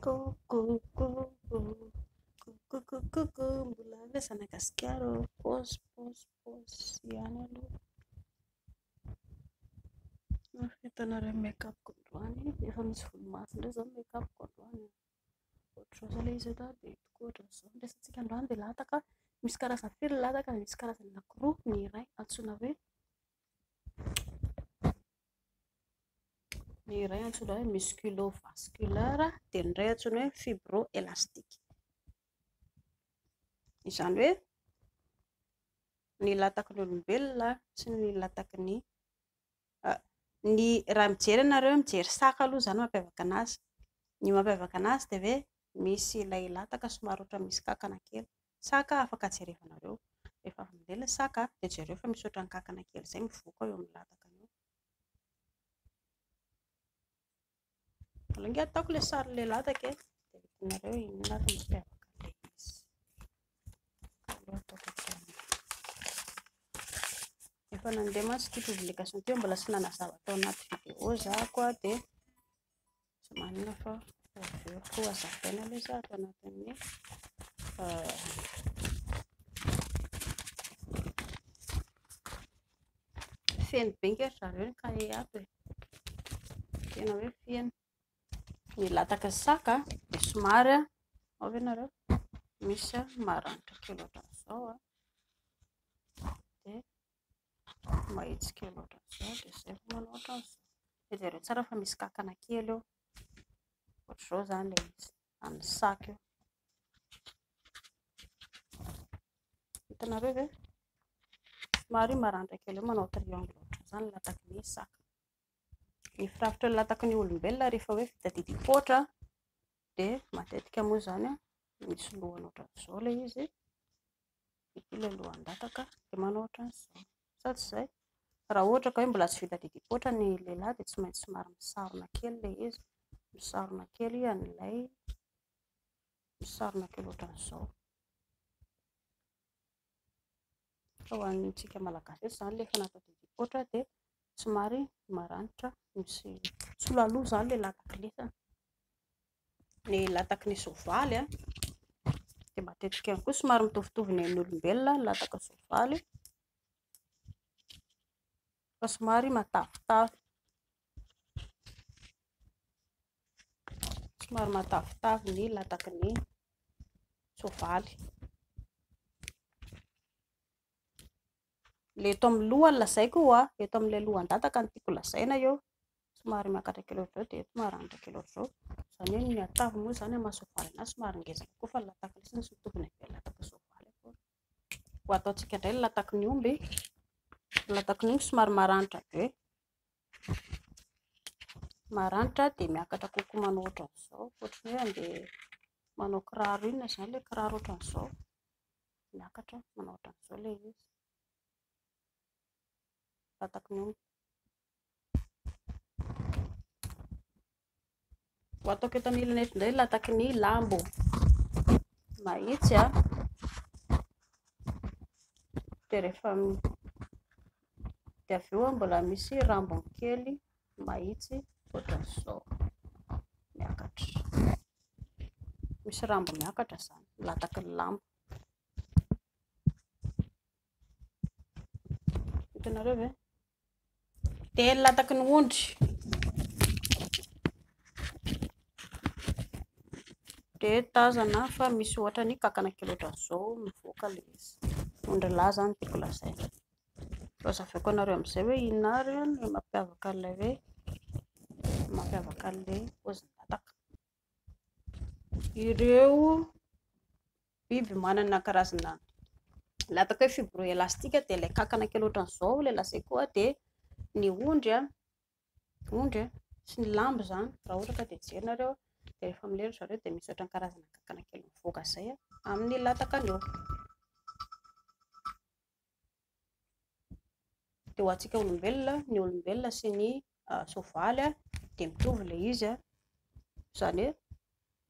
Coucou coucou coucou coucou, mbola any ve zana gasikara ô? Pause pause pause ihany aloha. Hitanareo ny make-up-ko androany, efa misy volomaso indray izao ny make-up-ko androany a. Ohatr'izao izao ilay izy eto a, dia eto koa ohatran'izao. Ny resahantsika androany dia lataka, misy karazany firy ny lataka? Misy karazany anankiroa, ny iray antsoina hoe ny iray antsoina hoe musculo-vasculaire, dia ny iray antsoina hoe fibro-élastique. Izany hoe ny lataky ny olombelona sy ny lataky ny ny raha mijery ianareo, mijery saka aloha izany mampiavaka an'azy. Ny mampiavaka an'azy dia hoe misy ilay lataka somary ohatran'ny misy kankana kely. Saka afaka jerevanareo. Rehefa avy mandeha ilay saka dia jereo fa misy ohatran'ny kankana kely izay mivoaka eo amin'ny latakany eo. Aleo ange ataoko ilay sarin'ilay lataka e. Dia hitanareo inona ary no mampiavaka an'ilay izy. Aleo ataoko aty aminy. Efa nandeha mantsy ity publication ity, mbola tsy nanazava tao anaty vidéo zahako a, dia tsy maninona fa averiko hazavaina ilay izy ato anatin'ny feno be nge ry zareo ny kahie ato e. Tena hoe feno. Ny lataka saka dia somary ao ve nareo? Misy maranitra kely ohatran'izao a. Dia mahitsy kely ohatran'izao, dia izay vao manao ohatran'izao. Dia jereo tsara fa misy kankana kely eo. Ohatr'izao izany ilay izy, amin'ny saka io. Hitanareo ve? Somary maranitra kely eo, manao triangle ohatran'izany ny lataky ny saka. Ny firafitry ny lataky ny olombelona rehefa hoe vita didim-poatra dia matetika moa izany misy lohany ohatran'izao ilay izy. Ity ilay lohan-dataka dia manao ohatran'izao. Sa tsy izay? Raha ohatra ka hoe mbola tsy vita didim-poatra ny lehilahy dia tsy maintsy somary misarona kely ilay izy. Misarona kely an'ilay, misarona kely ohatran'izao. Fa ho antsika malagasy eto izany ilay efa natao didim-poatra dia somary maranitra, misy tsolaloha izany ilay lataky lesana. Ny lataky ny soavaly a, dia matetika ihany koa somary mitovitovy ny an'ny olombelona ny lataka soavaly, fa somary matavitavy. Somary matavitavy ny lataky ny soavaly. Ilay eto amin'ny lohany lazaiko io a, eto amin'ilay lohan-dataka no tiako lazaina eo. Somary miakatra kely ohatr'izao dia eto maranitra kely ohatr'izao. Izany hoe ny hatavy moa izany amin'ny maha soavaly anazy somary ngeza kokoa fa ny lataka lesy tsy mitovy ny haben'ny lataka soavaly akory. Ho ataontsika indray ny lataky ny omby. Ny lataky ny omby somary maranitra be. Maranitra dia miakatra kokoa manao ohatran'izao. Ohatran'ny hoe andeha manao kiraro inona izany ilay kiraro ohatran'izao. Miakatra manao ohatran'izao ilay izy. Lataky ny omby. Ho ataoko eto anilany eto indray lataky ny lambo. Mahitsy a. Dia rehefa dia avy eo mbola misy rambony kely mahitsy ohatran'izao. Miakatra. Misy rambo miakatra izany, lataky ny lambo. Hitanareo ve? Dia ny lataky ny ondry. Dia tazana fa misy ohatran'ny kankana kely ohatran'izao mivoaka ilay izy. Ondry lahy izany no tiako lazaina. Hazavaiko anareo amin'izay hoe inona ary no mampiavaka an'ilay hoe mampiavaka an'ilay paozin-dataka. Ireo biby manana karazana lataka hoe fibroélastique dia ilay kankana kely ohatran'izao ilay lazaiko io dia ny ondry a, ondry a, sy ny lambo izany raha ohatra ka dia jery nareo dia rehefa milery zareo dia misy ohatran'ny karazana kankana kely mivoaka izay amin'ny latakany eo. Dia ho antsika olombelona, ny olombelona sy ny soavaly dia mitovy ilay izy, izany hoe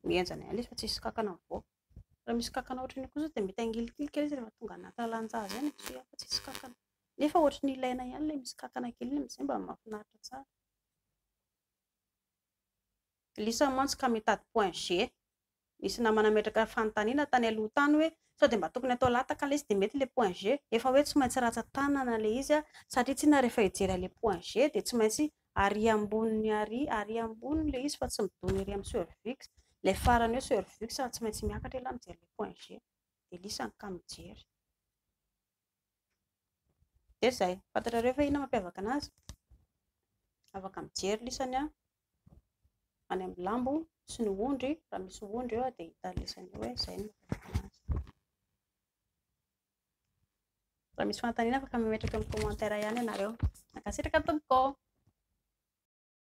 mihenjana ihany izy fa tsisy kankana mivoaka. Raha misy kankana ohatran'io kosa dia mety hangilikilika ilay izy rehefa tonga anaty lalan-jaza eny, soa ihany fa tsisy kankana. Nefa ohatran'ny ilaina ihany ilay misy kankana kely iny amin'izay mba mahafinaritra tsara. Lisany mantsy ka mitady point G. Nisy namana nametraka fanontaniana tany aloha tany hoe sao dia mba tokony atao lataka ilay izy dia mety ilay point G. Efa hoe tsy maintsy rantsan-tanana ilay izy satria tsinona rehefa hijery an'ilay point G dia tsy maintsy ary amboniny ary, ary amboniny ilay izy fa tsy midona ery amin'ny cervix. Ilay farany hoe cervix tsy maintsy miakatra ialahy mijery ilay point G. Dia lisany ka mijery. Dia izay. Fantatrareo ve inona mampiavaka anazy? Afaka mijery lisany any amin'ny lambo sy ny ondry. Raha misy ondry eo dia hitan'ny lisany eo hoe izay no mampiavaka anazy. Raha misy fanontaniana afaka mametraka amin'ny commentaire ihany ianareo. Mankasitraka tompoko.